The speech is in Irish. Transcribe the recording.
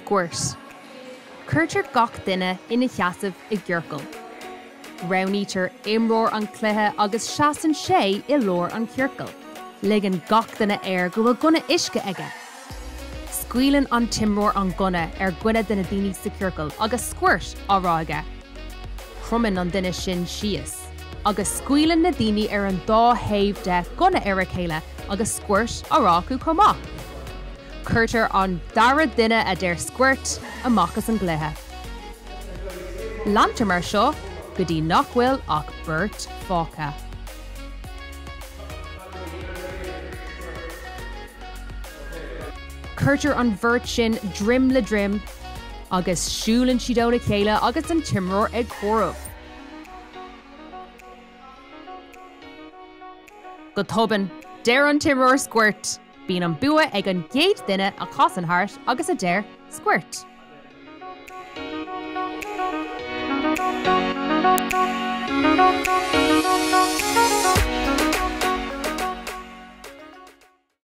Squirt. Cuirtear gach duine ina sheasamh i gciorcal. Roghnaítear imreoir an chluiche agus seasann sé i lár an chiorcail. Ligeann gach duine air go bhfuil gunna uisce aige. Scaoileann an t-imreoir an gunna ar dhuine de na daoine sa chiorcal agus 'squirt' á rá aige. Cromann an duine sin síos agus scaoileann na daoine ar an dá thaobh de gunna ar a chéile agus 'squirt' á rá acu chomh maith. Cuirtear an dara duine a deir 'squirt' amach as an gcluiche. Leantar mar seo go dtí nach bhfuil ach beirt fágtha. Cuirtear an bheirt sin droim le droim agus siúlann siad óna chéile agus an t-imreoir ag comhaireamh. Go tobann, deir an t-imreoir 'squirt'. Bíonn an bua ag an gcéad duine a chasann thart agus a deir 'squirt'.